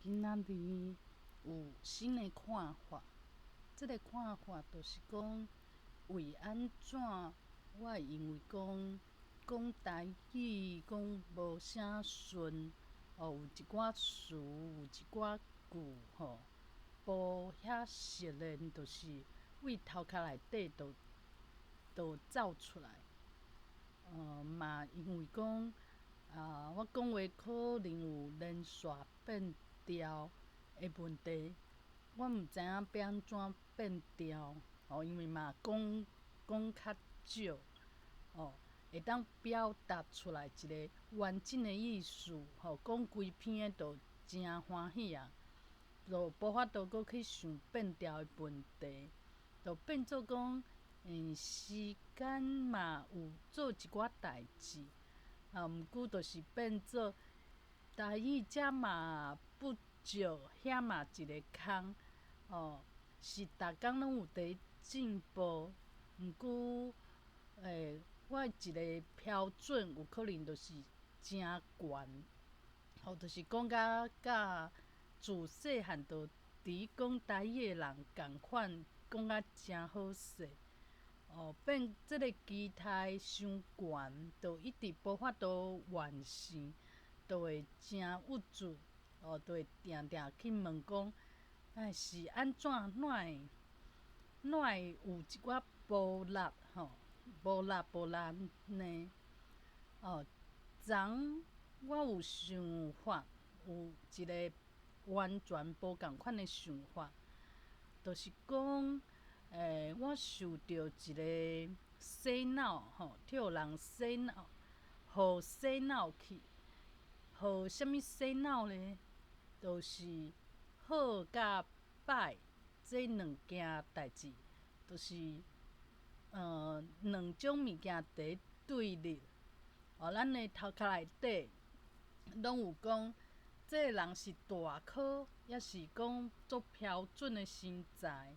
今仔日有新的看法，這个看法就是講，為按怎我會認為講講台語講無啥順，哦，有一寡詞，有一寡句吼，無遐熟練，就是為頭殼內底就走出來。嘛因為講，啊，我講話可能有連續變調的問題，我毋知影欲按怎變調，哦，因為嘛講講較少，哦，會當表達出來一个完整的意思，吼，講規篇的就誠歡喜啊，就無法度閣去想變調的問題，就變做講，時間嘛有做一寡代誌，啊，毋過就是變做台語遮嘛不足，遐嘛一个空，哦，是逐工攏有佇進步，毋過，我的一个標準有可能就是誠懸，吼，就是講甲佮自細漢就佇講台語的人仝款，講甲誠好勢，哦，變這个期待傷懸，就一直無法度完成，就會誠鬱卒，哦，就會定定去問講，哎，是按怎？哪會哪會有一寡無力吼，無力無力呢？哦，昨我有想法，有一个完全無仝款的想法，就是講，我受著一个洗腦吼，予人洗腦，予洗腦去，予啥物洗腦呢？就是好佮歹這兩件代誌，就是兩種物件佇對立。哦，咱的頭殼內底攏有講，這个人是大顆，抑是講足標準的身材。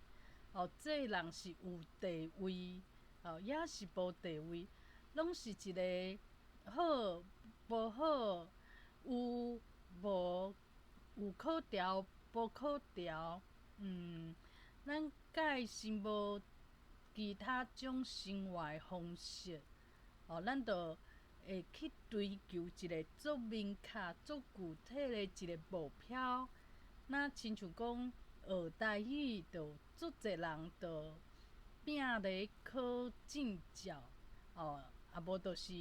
哦，這个人是有地位，哦，抑是無地位，攏是一个好、無好、有無、有可調、無可調。咱蓋是無其他種生活的方式，哦，咱就會去追求一个足明確、足具體的一个目標。若親像講學台語，就足濟人就拚咧考證照，哦，啊無就是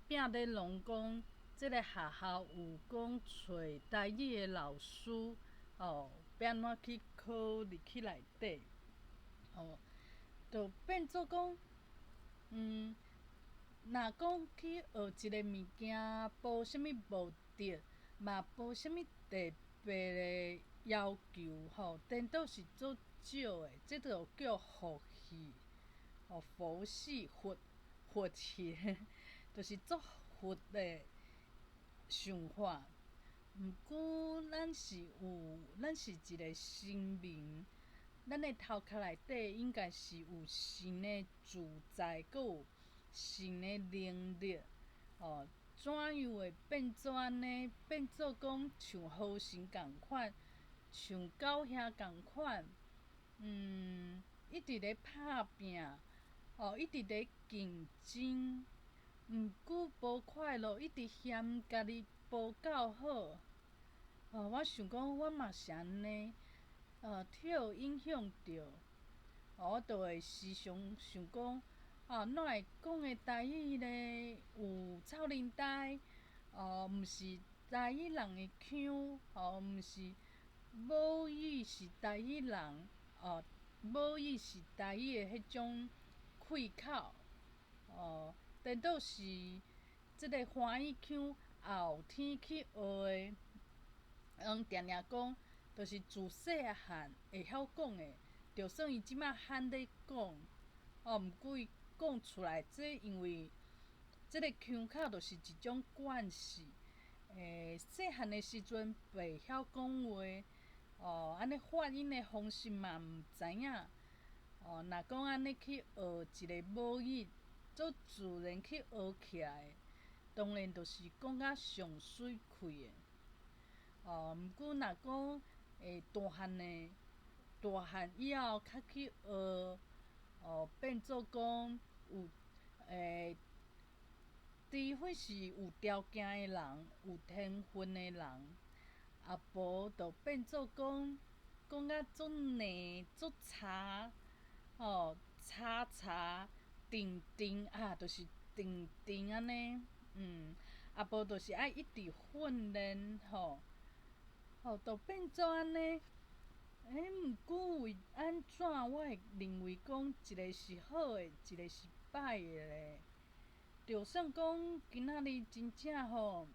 拚咧攏講這个學校有講揣台語的老師，哦，欲按怎去考入去內底，哦，就變做講，若講去學一个物件，無啥物目的，嘛無啥物特別的要求，吼，顛倒是足少的，這就叫佛系，哦，佛系佛佛系，就是足佛的想法。毋過，咱是有，咱是一个生命，咱的頭殼內底應該是有神的自在，閣有神的能力，哦，怎樣會變做按呢？變做講像和神仝款，像狗兄仝款，一直咧拍拚，哦，一直咧競爭，毋過無快樂，一直嫌家己無夠好。哦，我想講，我嘛是按呢，予影響著，哦，我就會時常想講，啊，哪會講的台語咧有臭奶呆，哦，毋是台語人的腔，哦，毋是母語是台語人，哦，母語是台語的彼種開口，哦，顛倒是這个歡喜腔後天去學的。𪜶定定講，就是自細漢會曉講的，就算伊這馬罕咧講，哦，毋過伊講出來，這因為這个腔口就是一種慣勢。細漢的時陣袂曉講話，哦，按呢發音的方式嘛毋知影。哦，若講按呢去學一个母語，足自然去學起來，當然就是講甲上媠氣的。哦，毋過若講會大漢的，大漢以後較去學，哦，變做講有欸，除非是有條件的人，有天分的人，啊無就變做講講甲足膩足柴，吼，柴柴定定啊，就是定定按呢，啊無就是愛一直訓練吼，吼，就變做按呢。欸，毋過為按怎我會認為講一个是好的，一个是歹的咧？就算講今仔日真正吼，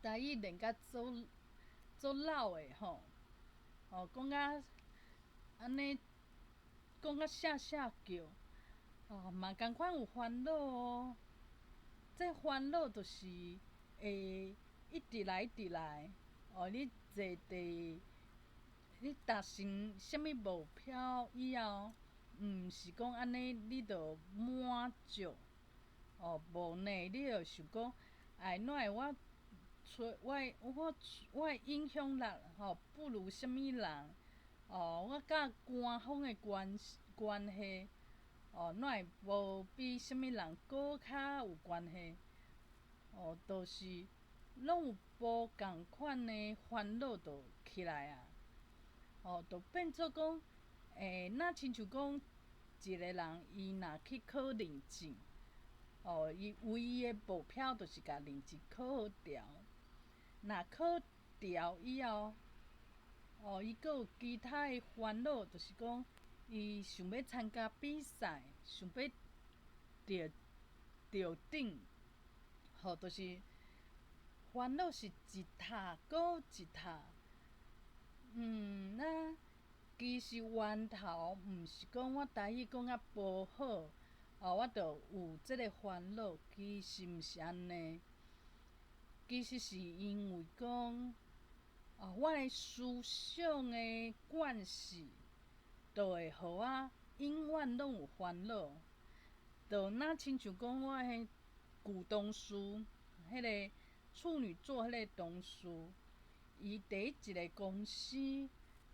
台語練甲足足老的吼，吼講甲按呢，講甲聲聲叫，吼嘛仝款有煩惱哦。這煩惱就是會一直來一直來，哦，你坐佇你達成啥物目標以後，毋是講按呢你就滿足，哦，無呢，你就想講，哎，哪會我揣我我我的影響力吼不如啥物人，哦，我佮官方的關關係，哦，哪會無比啥物人閣較有關係？哦，就是攏有無仝款的煩惱就起來啊！哦，就變做講，欸，若親像講一个人，伊若去考認證，哦，伊唯一的目標就是共認證考好著。若考著以後，哦，伊閣有其他的煩惱，就是講，伊想欲參加比賽，想欲得著獎，吼，就是煩惱是一塔閣一塔。那其實源頭毋是講我台語講甲無好，哦，我就有這个煩惱，其實毋是按呢。其實是因為講，哦，我的思想的關係，就會予我永遠攏有煩惱。就若親像講我彼舊同事，彼个處女座彼个同事，伊佇一个公司，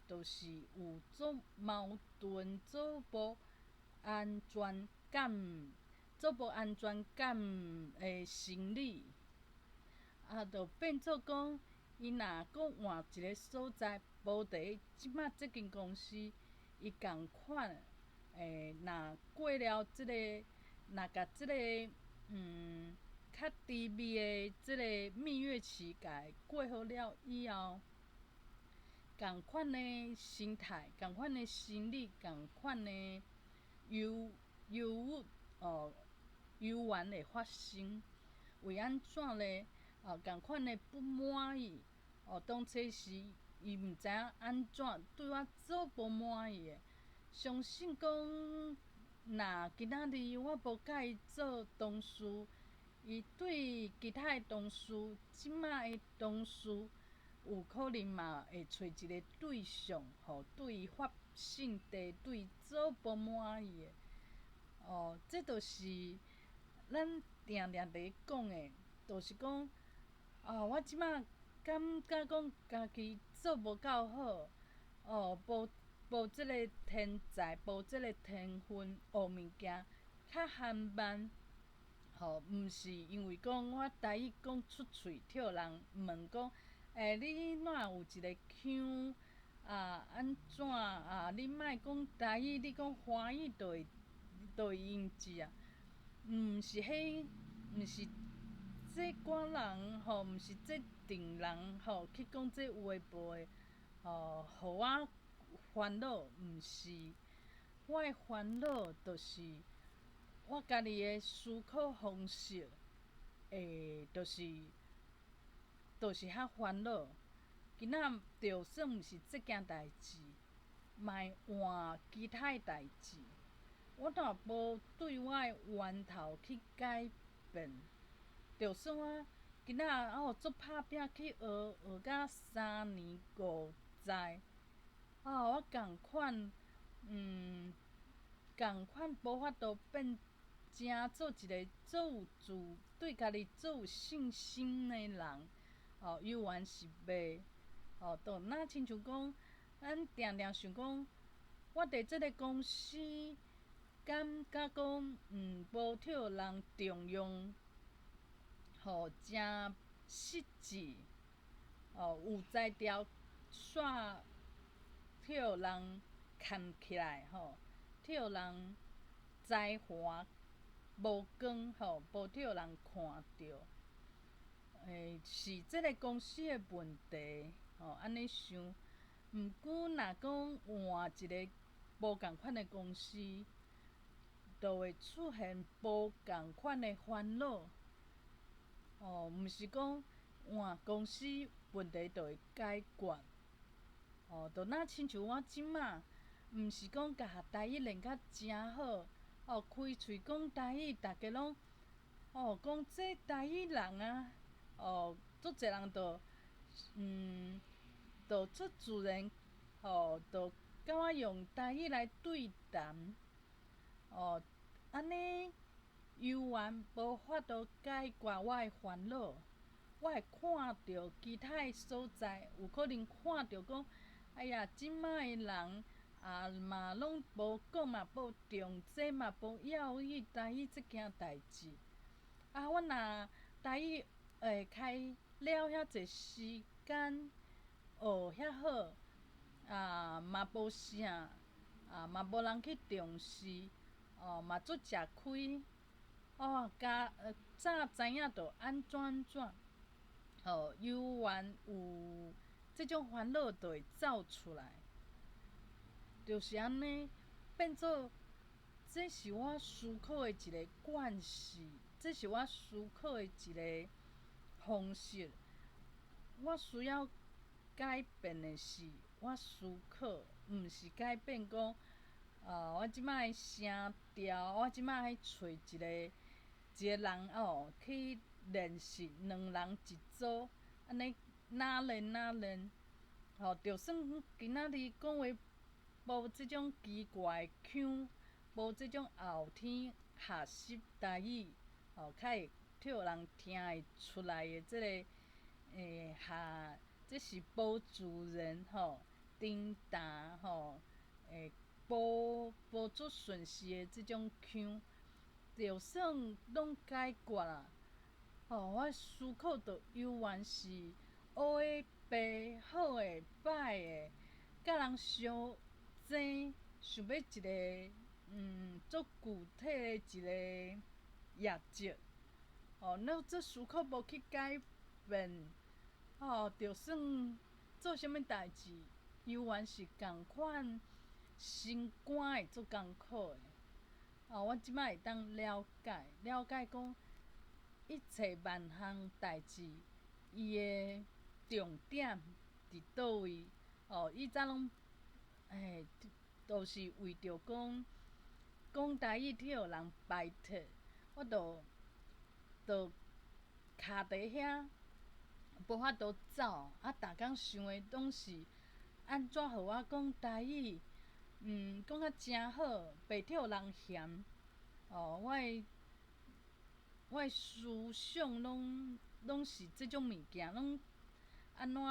就是有足矛盾、足無安全感、足無安全感的心理，啊，就變做講，伊若閣換一个所在，無佇這馬這間公司，伊仝款，欸，若過了這个，若共這个，較低微的這个蜜月期共過好了以後，仝款的心態、仝款的心理、仝款的憂憂鬱哦，憂怨會發生。為按怎咧？哦，仝款的不滿意哦，當初時伊毋知影按怎對我足無滿意的。相信講，若今仔日我無佮伊做同事，伊對其他的同事，這馬的同事，有可能嘛會揣一个對象，吼，對伊發性地，對伊足無滿意的。哦，這就是咱定定佇講的，就是講，啊，我這馬感覺講家己做無夠好，哦，無無這个天才，無這个天分，學物件較緩慢。吼，毋是因為講我台語講出喙，予人問講，欸，你哪有一个腔啊？按怎啊？你莫講台語，你講華語就會就會用字啊？毋是彼，毋是這寡人吼，毋是這陣人吼去講這有的無的，吼，予我煩惱，毋是，我的煩惱就是我家己的思考方式，會就是就是較煩惱。今仔就算毋是這件代誌，嘛會換其他的代誌。我若無對我的源頭去改變，就算我今仔哦足拍拚去學，學甲三年五載，啊，我仝款，仝款無法度變成做一个足有自對家己足有信心的人，哦，猶原是袂，哦，就若親像講，咱定定想講，我佇這个公司感覺講，無予人重用，吼，誠實際，哦，有才調，煞予人崁起來，吼，予人才華無光，吼，無予人看著。是這个公司的問題，吼，按呢想。毋過若講換一个無仝款的公司，就會出現無仝款的煩惱。哦，毋是講換公司問題就會解決。哦，就若親像我這馬，毋是講共台語練甲誠好，哦，開喙講台語，逐家攏，哦，講這台語人啊，哦，足濟人就，就足自然，吼，就共我用台語來對談，哦，按呢猶原無法度解決我的煩惱。我會看著其他的所在，有可能看著講，哎呀，這馬的人啊嘛攏無講嘛，無重這嘛，無要意台語這件代誌。啊，阮若台語會開了遐濟時間學遐好，啊嘛無啥，啊嘛無人去重視，哦嘛足食虧，哦加早知影就按怎按怎，吼猶原有這種煩惱就會走出來，就是按呢，變做這是我思考的一个慣勢，這是我思考的一个方式。我需要改變的是我思考，毋是改變講，我這擺的聲調，我這擺去揣一个一个人哦去練習，兩人一組，按呢哪練哪練，吼，就算今仔日講話無這種奇怪的腔，無這種後天學習台語，吼，較會予人聽會出來的這個，學，這是無自然吼，平淡吼，無無足順勢的這種腔，就算攏解決啦，吼，我思考著猶原是烏的、白好的、歹的，佮人相爭，想欲一个足具體的一个業績，吼，咱這思考無去改變，吼，就算做啥物代誌，猶原是仝款，心肝會足艱苦的。哦，我這擺會當了解，了解講一切萬項代誌，伊的重點佇佗位？哦，以前攏，都是為著講講台語予人排斥，我就就卡佇遐，無法度走。啊，逐工想的攏是按怎予我講台語，講甲誠好，袂予人嫌。哦，我的思想攏攏是這種物件，攏按怎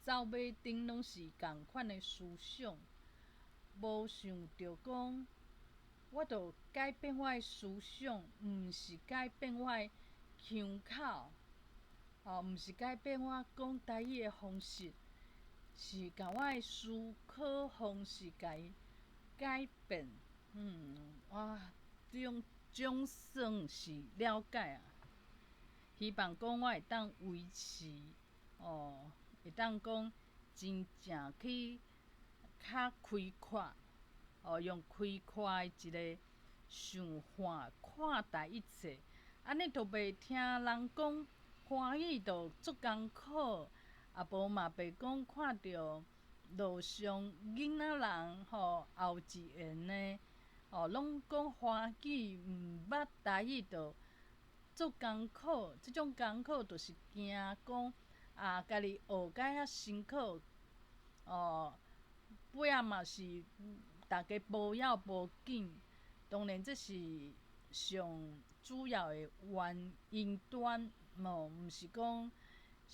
走馬燈攏是仝款的思想，無想著講，我著改變我的思想，毋是改變我的腔口，哦，毋是改變我講台語的方式，是共我的思考方式共伊改變。我總總算是了解啊。希望講我會當維持，哦，會當講真正去較開闊，哦，用開闊的一个想法看待一切，按呢就袂聽人講華語就足艱苦，啊無嘛袂講看著路上囡仔人吼幼稚園的，哦，攏講華語，毋捌台語就足艱苦，這種艱苦就是驚講啊，家己學甲遐辛苦，哦，尾仔嘛是逐家無要無緊，當然這是上主要的原因端，無毋是講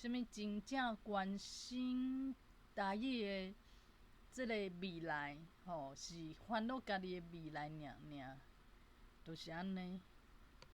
啥物真正關心台語的這个未來，吼，是煩惱家己的未來爾爾，就是按呢。